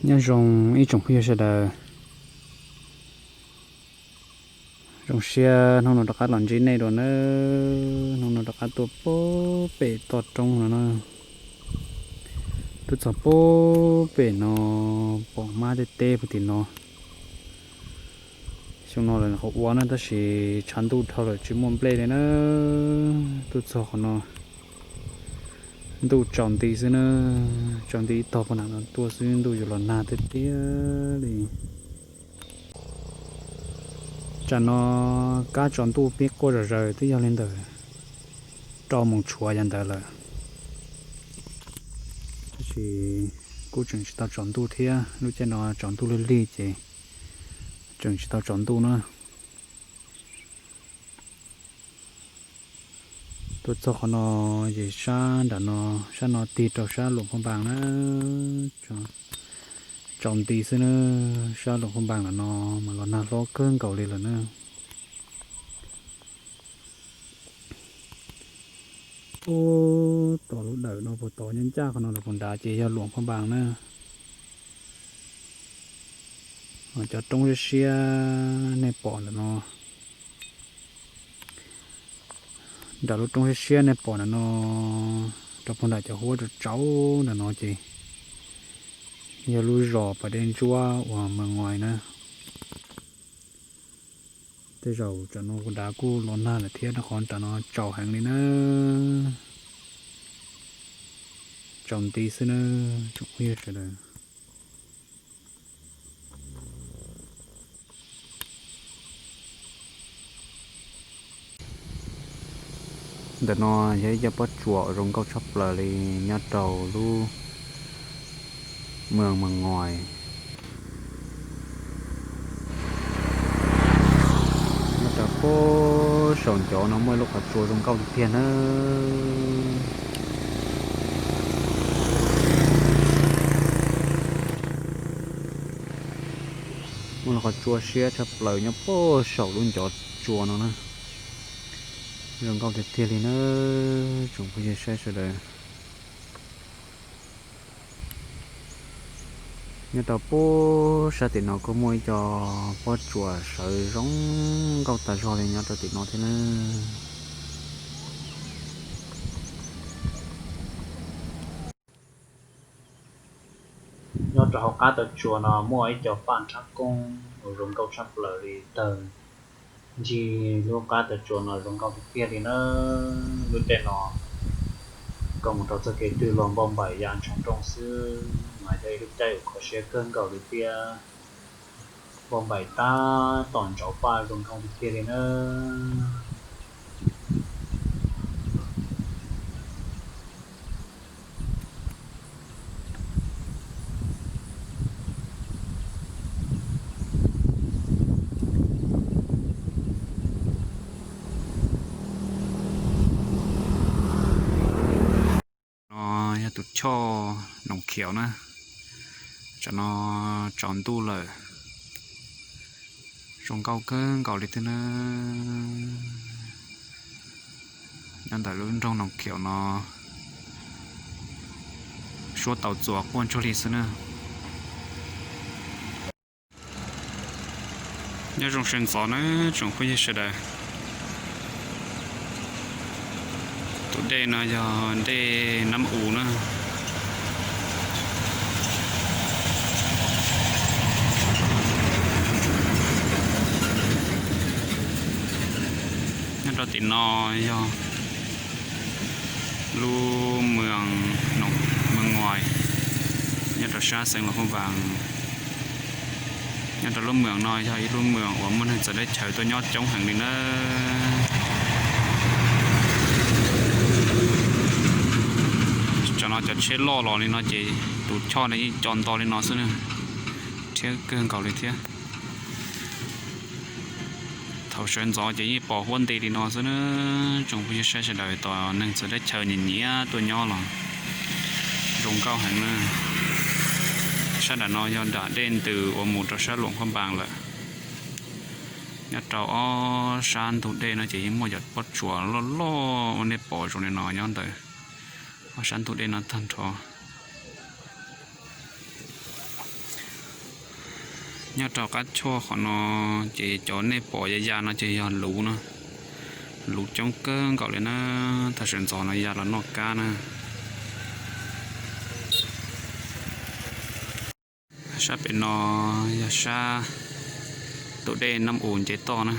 Nyob zoo ib tsoom phooj ywg sawv daws, zoo siab hnub no rov qab los ntsib nej dua nawb. Hnub no rov qab tuaj puag pem toj roob no na, tuaj txog puag pem no, pom mab teb teb puag tim no. Xyoo no lawv qhov ua na tab sis tshav ntuj dhau lawm tsis muaj nplej li na. Tuaj txog qhov no ntuj tsaus nti xwb na, tsaus nti ib tog puag nram no tuaj xwb ntuj yuav los nag tiag tiag li. Tsam no kab tsaus ntuj pib quaj zom zaws twb yog li ntawm rau moos tshuav yav ntawd lawm, tab sis kuj tseem tsis tau tsaus ntuj thiab. Lub caij no tsaus ntuj lig lig ces tseem tsis tau tsaus ntuj na. Tuaj txog qhov no ces sab nram no, sab no tig rau sab Luam Phaj Npas na. Tsaus nti xwb na, sab Luam Phaj Npas nram no mas los nag hlob kawg nkaus li lawm na. Ub, tom lub dawm no puag tod ncaj ncaj qhov no los puag nrad ces yog Luam Phaj Npas na. Cov roob siab siab nej pom ntawm no, nram lub roob siab siab nej pom ntawm no, rau puag nram cov huab tsaus tsaus ntawm no ces yog lub zos Pas Dej Ntsuab uas Mas Ngais na. Tej zaum tam no kuv dav kuj los nag lawm thiab rau qhov tam no tsaus heev li na. Tsaus nti xwb na, tsoom phooj ywg sawv daws. Ntawm no yog ib co pob tsuas zoo nkauj tshaj plaws li nyob rau lub moos Mas Ngais. Nyob rau puag saum ncov no muaj ib lub qhov tsua zoo nkauj tiag tiag na. Muaj lub qhov tsua siab tshaj plaws nyob puag saum lub ncov tsua no na. Zoo nkauj tiag tiag li na, tsoom phooj ywg saib sawv daws. Nyob rau puag sab tim no kuj muaj ib co pob tsuas sawv zoo nkauj tas zog li nyob rau tim no thiab na. Nyob rau hauv qab taw tsua no muaj ib co paj nrhab koob uas zoo nkauj tshaj plaws li tawg ncig lub qab taw tsua no zoo nkauj tiag tiag li na. Lub caij no koj mus rau txoj kev twg los npauj npaim ya ntshav nrooj xwb, mas yog ib lub caij uas kho siab kawg nkaus li thiab. Npauj npaim tab tom ntsauv paj zoo nkauj tiag tiag li na. No yog tus choj Noom Khiaum na. Tam no tsaus ntuj lawm, zoo nkauj kawg nkaus li thiab na. Nyob ntawm lub nroog Noom Khiaum no, suab tau txuas quaj ntsuag li xwb na. Nyob zoo sawv ntxov na tsoom phooj ywg sawv daws. Tus dej no yog dej Nab U na. Nyob rau tim no yog lub moos Noom, Moos Ngais, nyob rau sab xeev Luam Phaj Npas. Nyob rau lub moos no yog ib lub moos uas muaj neeg txawv teb chaws tuaj nyob coob heev li na. Tam no cov tsheb loj los li no ces tus choj no yeej co nto li no xwb na, rhiab kawg nkaus li thiab. Thaum sawv ntxov ces yeej pos huab nti li no xwb na. Tsoom phooj ywg saib sawv daws, tos neeg txawv teb chaws nyiam nyiam tuaj nyob los zoo nkauj heev na. Sab nram no yog nram dej ntws uas mus rau sab Luam Phaj Npas lawm. Nyob rau ob sab ntug dej no ces yeej muaj cov pob tsuas loj loj uas nej pom zoo li no nyob ntawm ob sab ntug dej no tag nrho. Nyob rau qab tshuaj qhov no ces cov nej pom ya ya no ces yog luv na, luv coob kawg nkaus li na, thaum sawv ntxov no ya los noj kab na. Sab pem no yog sab tus dej Nab Us nce toj na.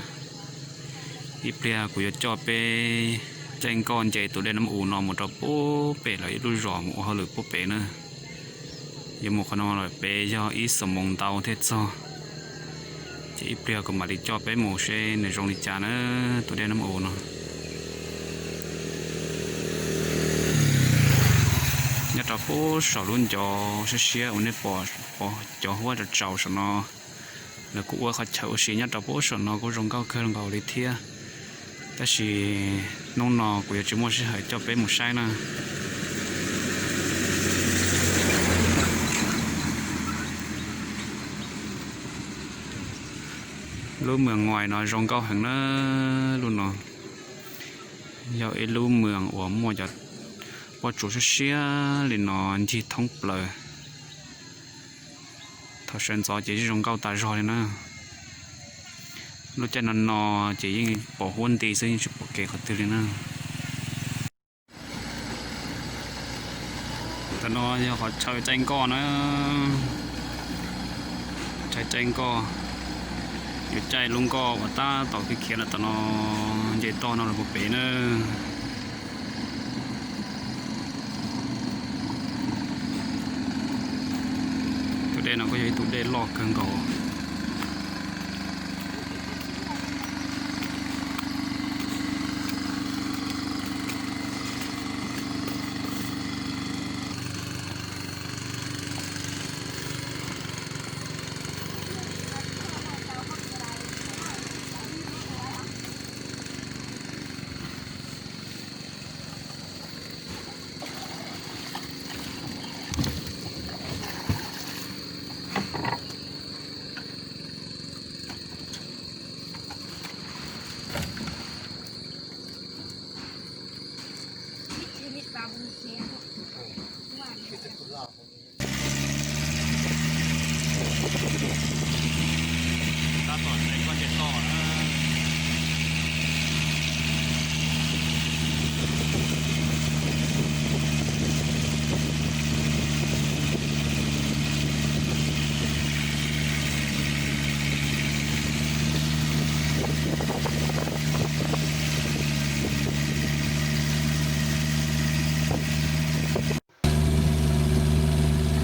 Ib pliag kuv yuav coj peb caij nkoj nce tus dej Nab Us no mus rau puag pem lawv ib lub zos mus ua hauj lwm puag pem na. Yuav mus qhov no lawm peb yog ib xuab moos ntau thiaj txog. Ces ib pliag kuv mam li coj peb mus seb nws zoo li cas na, tus dej Nab Us no. Nyob rau puag saum lub ncov siab siab uas nej pom cov huab tsaus tsaus saum no, lawv kuj ua qhov chaw ua si nyob rau puag saum no kuj zoo nkauj kawg nkaus li thiab. Tab sis hnub no kuv yuav tsis muaj sij hawm coj peb mus saib na. Lub Mws Nguais no zoo nkauj heev na. Lub no yog ib lub mws uas muaj cov pob tsuas siab siab li no ncig thoob plaws. Thaum sawv ntxov ces yeej zoo nkauj tas zog li na. Lub caij no no ces yeej pom huab nti xwb, yeej tsis pom kev qhov twg li na. Tam no yog qhov chaw caij nkoj na. Chaw caij nkoj, yuav caij lub nkoj uas tab tom khiav khiav los tam no nce toj no los puag pem na. Tus dej no kuj yog ib tug dej loj kawg nkaus. Tab tom txais koj nce toj na.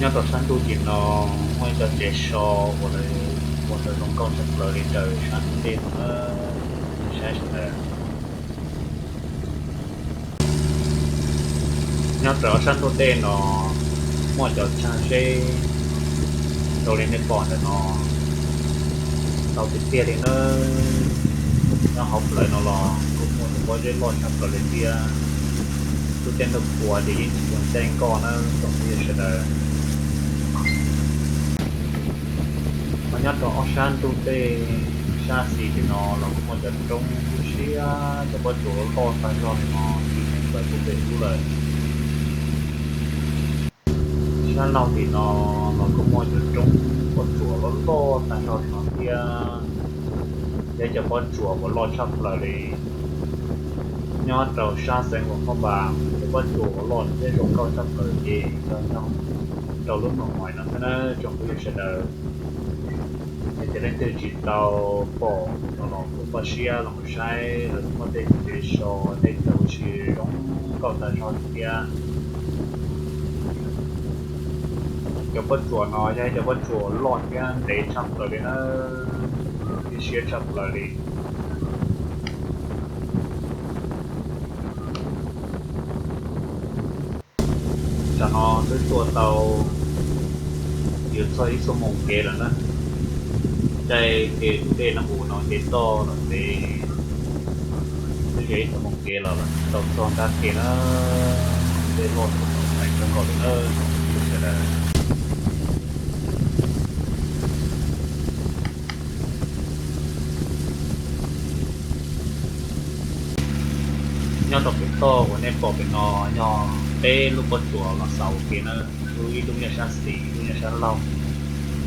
Nyob rau sab ntuj tim no muaj ib co tsev so uas lawv ua tau zoo nkauj tshaj plaws li raws sab ntug dej no na, saib sawv daws. Nyob rau sab ntug dej no muaj cov tsag zeb zoo li nej pom ntawm no ntau tiag tiag li na. Nyob hauv plawv no los kuj muaj cov pob zeb loj tshaj plaws li thiab. Lub caij ntuj qhua ces yeej tsis muaj caij nkoj na tsoom phooj ywg sawv daws. Ho nyob rau ob sab ntug dej sab xis tim no los kuj muaj cov roob siab, cov pob tsuas loj tag zog li no tiv teev plaws puag pem ub lawm. Sab laug tim no los kuj muaj cov roob pob tsuas loj loj tag zog li no thiab. Yog cov pob tsuas uas loj tshaj plaws li nyob rau sab xeev Luam Phaj Npas, cov pob tsuas uas loj thiab zoo nkauj tshaj plaws ces yog nyob rau lub Mws Nguais no thiab na tsoom phooj ywg sawv daws. Yog tias leej twg tsis tau pom no los kuj npaj siab los mus saib, lawv kuj muaj tej tsev so, tej chaw ua si zoo nkauj tag zog li thiab. Cov pob tsuas no yog ib cov pob tsuas loj thiab ntev tshaj plaws li na, thiab siab tshaj plaws li. Tam no twb tuaj tau yuav txog ib xuab moos kev lawm na. Caij kev tus dej Nab Us no nce toj los ntev, twb yog ib xuab moos kev los tau txog nrab kev na. Dej loj heev kawg nkaus li na tsoom phooj ywg sawv daws. Nyob rau pem toj uas nej pom pem no yog peb lub pob tsuas los xaus ua ke na, lub ib lub nyob sab xis, ib lub nyob sab laug.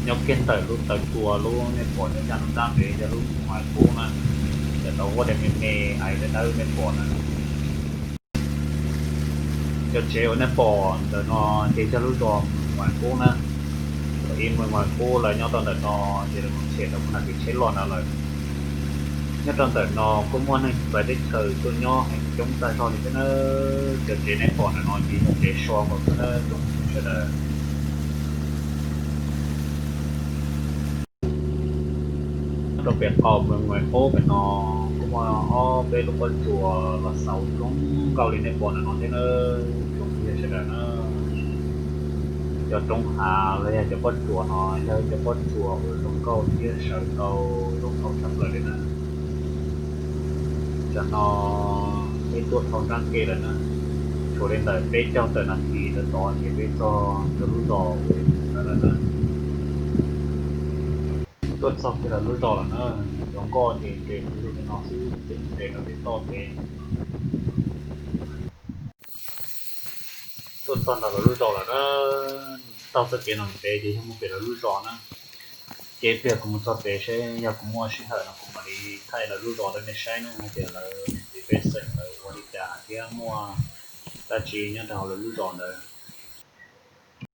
Nyob kiag ntawm lub taw cua lub nej pom nyob zaj nruab nrab pem yog lub Moos Vais Kub na, cov tau huab dej me me ais dawb dawb nej pom na. Cov tsev uas nej pom ntawm no ces yog lub zos Moos Vais Kub na. Thaum ub Moos Vais Kub lawv nyob rau ntawm no ces lawv mus them tau mus nram kev tsheb los ntawd lawm. Nyob rau ntawm no kuj muaj neeg txawv teb chaws tuaj nyob heev coob tag zog li thiab na. Cov tsev nej pom ntawm no ces yog tsev so nkaus xwb na tsoom phooj ywg sawv daws. Nyob rau pem qaum Moos Vais Kub pem no kuj muaj ob peb lub pob tsuas los xaus zoo nkauj li nej pom ntawm no thiab na tsoom phooj ywg sawv daws na. Cov roob hav los yog cov pob tsuas no yog cov pob tsuas uas zoo nkauj thiab sawv tau zoo nkauj tshaj plaws li na. Tam no peb tuaj dhau nrab ke lawm na, tshuav li ntawm peb caug tawm nas this rau tod ces peb txog rau lub zos uas lawm na. Tuaj txog kiag lawv lub zos lawm na, cov nkoj ces nres li no xwb, nres rau peb toj pem. Tuaj txog nram lawv lub zos lawm na, taug txoj kev no pem ces yog mus pem lawv lub zos na. Ces pliag kuv mus txog pem seb yog kuv muaj sij hawm no kuv mam li thaij lawv lub zos rau nej saib na hais tias lawv niam txiv pej xeem lawv ua li cas thiab muaj dab tsi nyob rau hauv lawv lub zos ntawd.